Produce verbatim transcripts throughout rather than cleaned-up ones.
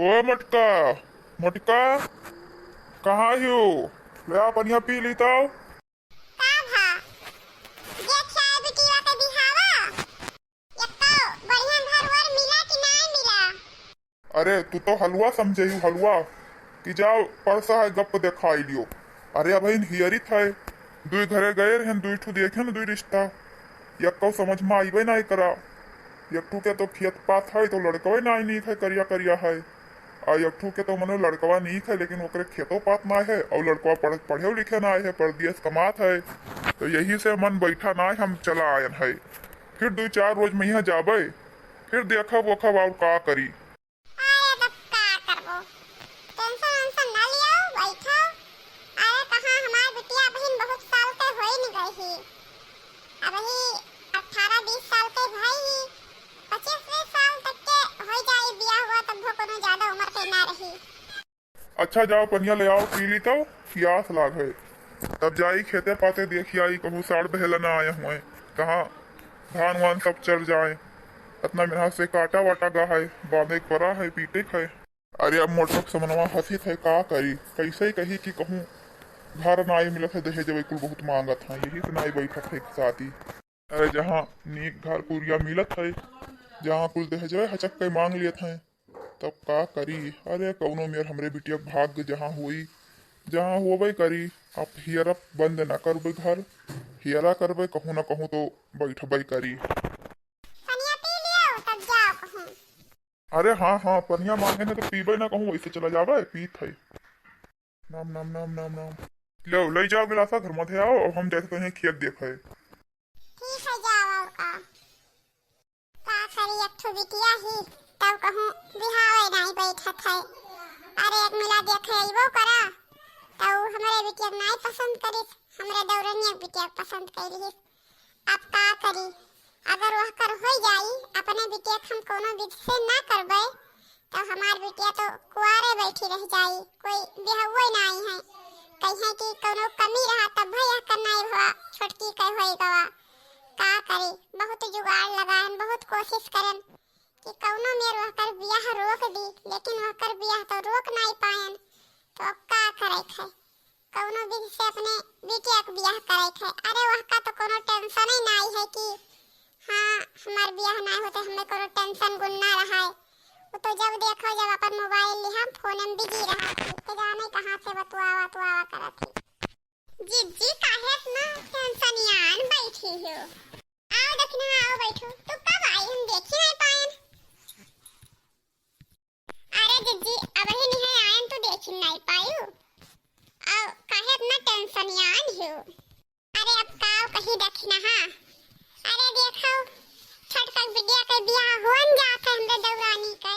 ओ मोटका, मोटका, कहाँ हियो? ले आ, पनिया पी ली तउ। का भा? देखिया ए बिटिया के बिहावा, एक्को बढ़िया घर वर मिला कि नाहीं मिला? अरे, तू तउ हलुआ समझे ही, हलुआ, कि जाओ परसा है गप देखाई लियो। अरे, अबहिन हियरित है, दुई घरे गए रहन, दुई ठू देखेन, दुई रिश्ता, एक्को समझ मा आइबे नाहीं करा। एक ठू के तउ खेत पात है, तउ लड़कवे नाहीं नीक है, करिया करिया है। आ एक ठू के तउ मने लड़कवा नीक है, लेकिन ओकरे खेतो पात नाहीं है, अउर लड़कवा पढ़-, पढ़े लिखे नाहीं है, परदेस कमात है। तउ यही से मन बैठा नाहीं, हम चला आयन है। फिर दुई चार रोज मा इहाँ जाबे, फिर देखब ओखब अउर का करी। अरे तब का करबो, tension वेंशन ना लियो, बैठो। अरे कहाँ हमार बिटिया अबहिन बहुत साल के होई न गई ही, अबही अठारह बीस साल के भई ही, पच्चीस बीस साल तक के होई जाई बियाह हुआ, तब वो कोनो ज्यादा उम्र के ना रही। अच्छा जाओ पनिया ले आओ, पी ली तउ पियास लाग है, तब जाई खेते पाते देखी आई, कहूँ साड़ बहेला ना आए हुए, कहाँ धान वान सब चर जाए। अतना मेहनत से काटा वाटा गा है, बांधे के परा है, पीटे के है। अरे अब मोटक समनवा हंसित है, का करी, कैसे कही कि कहूँ घर नाई मिलत है, दहेजवे कुल बहुत मांगत है, यही से नाई बैठत है शादी। अरे जहाँ नीक घर कुरिया मिलत है, जहाँ कुल दहेजवे हचक के मांग लेत हैं, तब का करी। अरे कउनो मेर हमरे बिटिया के भाग्य जहाँ होई, जहाँ होबे करी। अब हियरा बंद न करबे घर, हियरा करबे, कहूँ न कहूँ तउ बैठबे करी। पनिया पी लियो, तब जाओ कहूँ। अरे हाँ, हाँ, पनिया मांगे न तउ पीबे न कहूँ, वैसे चला जाबे, पीत है। नाम, नाम, नाम, नाम, नाम। लो, लई जाओ गिलासा, घर मा धे आओ, अब हम जाइत तनी खेत देखे। ठीक है, जाओ, अउर का। का करी, एक ठो बिटिया ही, तब कहूँ बिहावे नाई बैठत है। अरे, एक मिला देखे अइबो करा, तउ हमरे बिटिया के नाई पसंद करिस, हमरे दौरनिया के बिटिया के पसंद करिस। अब का करी, अगर वहकर होइ जाई, अपने बिटिया के हम कउनो विधि से ना करबे, तउ हमार बिटिया तउ कुआरे बैठी रह जाई, कोई बियाहुए नाई है। कहिए कि कउनो कमी रहा, तब भी यहकर नाई भवा, छोटकी के होइ गवा। का करी, बहुत जुगाड़ लगाएन, बहुत कोशिश करेन कि कउनो मेर वहकर बियाह रोक दी, लेकिन वहकर बियाह तउ रोक नाई पाएन, तउ अब का करे थे? कउनो विधि से अपने बिटिया के बियाह करे थे। अरे, वहका तउ कउनो tension ही नाई है कि हाँ, हमार बियाह नाई होते, हमें कउनो tension गुन ना रहा है। वो तउ जब देखो, जब अपन mobile लिहा, phone में busy रहा, के जाने कहाँ से बतुआवा, बतुआवा करत ही। जिज्जी, काहे इतना tension यान बैठी हो? आओ दखिनहा, आओ बैठो। तू कब आई, हम देखी नाई पाएन। अरे जिज्जी, अबही निहर आयन तउ देखिन नाई पायू। अउ काहे इतना tension यान हो? अरे अब काव कही दखिनहा। अरे देखो, छोटका बिटिया के बियाह होन जात है हमरे दौरानी के।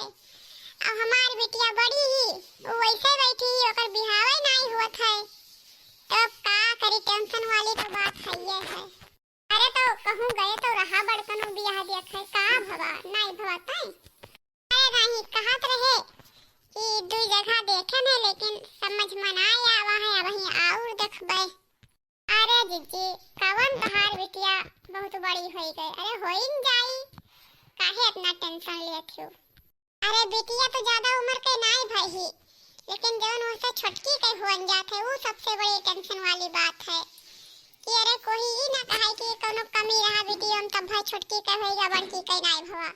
अब हमार बिटिया बड़ी ही, वो वैसे बैठी ही, ओकर बिहावे नाई होत है। तो अब का करी, tension वाली तो बात है ये है। अरे तो कहूँ गए तो रहा बड़कन उ बियाह देत है, का भवा, नाई भवा तय? अरे नाही, कहत रहे कि दुई जगह देखे में, लेकिन समझ में ना आवा है, अबही आउर देखबे। अरे जिज्जी, कवन तहार बिटिया बहुत बड़ी होई गई? अरे होइन जाई, काहे इतना tension लेत हो? अरे बिटिया तो ज्यादा उम्र के नाई भई ही, लेकिन जौन ओसे छोटकी के हुअन जात है, उ सबसे बड़ी tension वाली बात है कि अरे कोई ई ना कहे कि कौनो कमी रहा बिटिया में, तब भाई छोटकी के होई या बड़की के नाई भवा।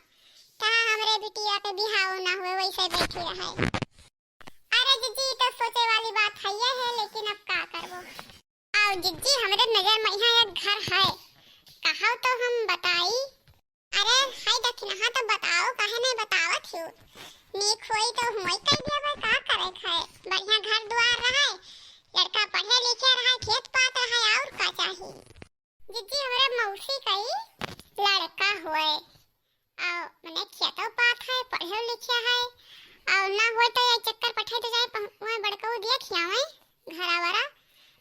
तहाँ हमरे बिटिया के बिहाव ना हुए, वैसे बैठी रहे। अरे जिज्जी, ई तो सोचे वाली बात है ये है, लेकिन अब का करबो। आओ जिज्जी, हमरे नजर में यहाँ एक घर है, कहो तो हम बताई। अरे हाय दखिनहा, तो बताओ, काहे नहीं बतावत हो? नीक होई तो हुआई कह देबे, का करे खाए, बढ़िया घर दुआर रहे, लड़का पढ़े लिखे रहे, खेत पात रहे, और का चाही? जिज्जी, हमरे मौसी कई लड़का होए, और मने खेतो पात है, पढ़े लिखे है, और ना होए तो ये चक्कर पठाई तो जाए, पह-, वहाँ बड़कऊ देख आवे घरा वरा,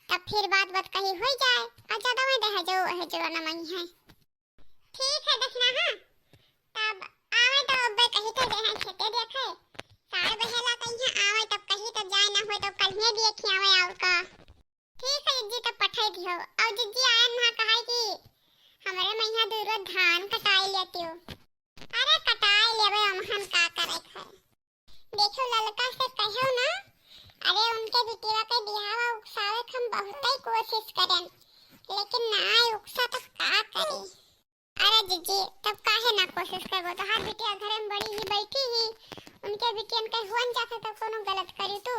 तब फिर बात बात कही हो जाए, और ज्यादा वहाँ दहेजो वहेजो न मई है। ठीक है दखिनहा, तब आवे तो अब्बे कही के देहे खेते देखे, सार बहेला कहिए आवे तब कही तो जाए, ना होए तो कल ही देख आवे और का। ठीक है जिज्जी, तब पठाई दियो। और जिज्जी आयन ना कहाई कि हमरे मैया दूरो धान कटाई लेती हो। अरे कटाई लेबे, अमहन का करे खाए। देख तो ललका से कहो ना, अरे उनके बिटिया के बियाह उकसावे के हम बहुतै कोशिश करेन, लेकिन ना उकसा तो का करी। अरे जीजी, तब काहे ना कोशिश करबो? तोहार बिटिया घरे में बड़ी ही बैठी ही, उनके बिटियन के हुअन जाते तो कोनो गलत करी तू?